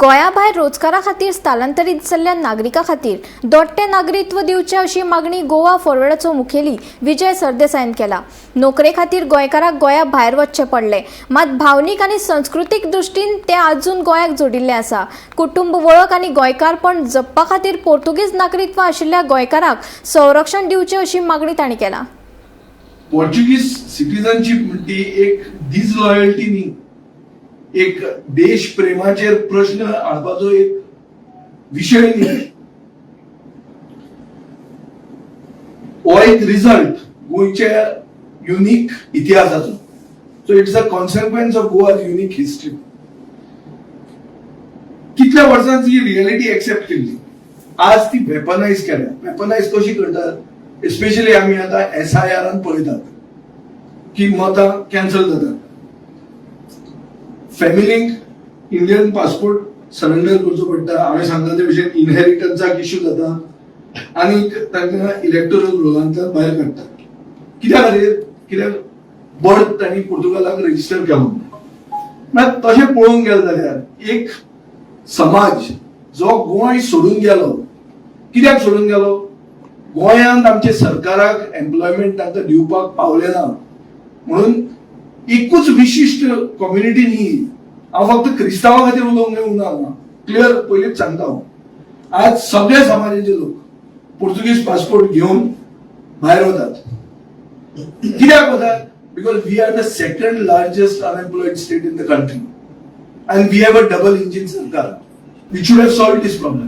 गोंया भायर रोजगारा खातीर स्थलांतरीत जाल्ल्या नागरिकां खातीर दोट्टें नागरिकत्व दिवचें अशी मागणी गोवा फॉरवर्डाचो मुखेली विजय सरदेसायान केला. नोकरे खातीर गोंयकाराक गोंया भायर वचचें पडलें, मात भावनीक आनी संस्कृतीक दृश्टीन ते अजून गोंयाक जोडिल्ले आसा. कुटुंब वळख आनी गोंयकारपण जपपा खातीर पोर्तुगीज नागरिकत्व आशिल्ल्या गोंयकाराक संरक्षण दिवचें अशी मागणी तांणी केला. पोर्चुगीज सिटीजनशीप म्हणटी एक डिसलॉयल्टी न्ही, एक देश प्रेमाचेर प्रश्न हाडपाचो एक विशय न्ही. हो एक रिजल्ट गोंयच्या unique इतिहासाचो. So it's a consequence of Goa's unique history. कितल्या वर्सांची ही रियलिटी एक्सेप्ट केल्ली, आज ती वेपनायज केल्या. वेपनायज कशी करतात? स्पेशली आमी आतां एसआयआरान पळयतात की मतां कॅन्सल जातात, फॅमिलीक इंडियन पासपोर्ट सरेंडर करचो पडटा. हांवें सांगता ते भशेन इनहेरिटन्साक इश्यू जाता आनी तांकां इलेक्टोरल रोलांतल्यान भायर काडटात. कित्या खातीर? कित्याक बर्थ तांणी पुर्तुगालाक रजिस्टर केलो. म्हळ्यार तशें पळोवंक गेलें जाल्यार एक समाज जो गोंय सोडून गेलो, कित्याक सोडून गेलो? गोंयांत आमचे सरकाराक एम्प्लॉयमेंट तांकां दिवपाक पावलें ना म्हणून. एकूच विशिश्ट कम्युनिटी न्ही. हांव फक्त क्रिस्तांवा खातीर उलोवंक येवंक ना, क्लियर पयलींच सांगता हांव. आज सगळे समाजाचे लोक पोर्तुगीज पासपोर्ट घेवन भायर वतात. कित्याक वतात? Because we are the second largest unemployed state in the country and we have a double engine सरकार which should have solved this problem.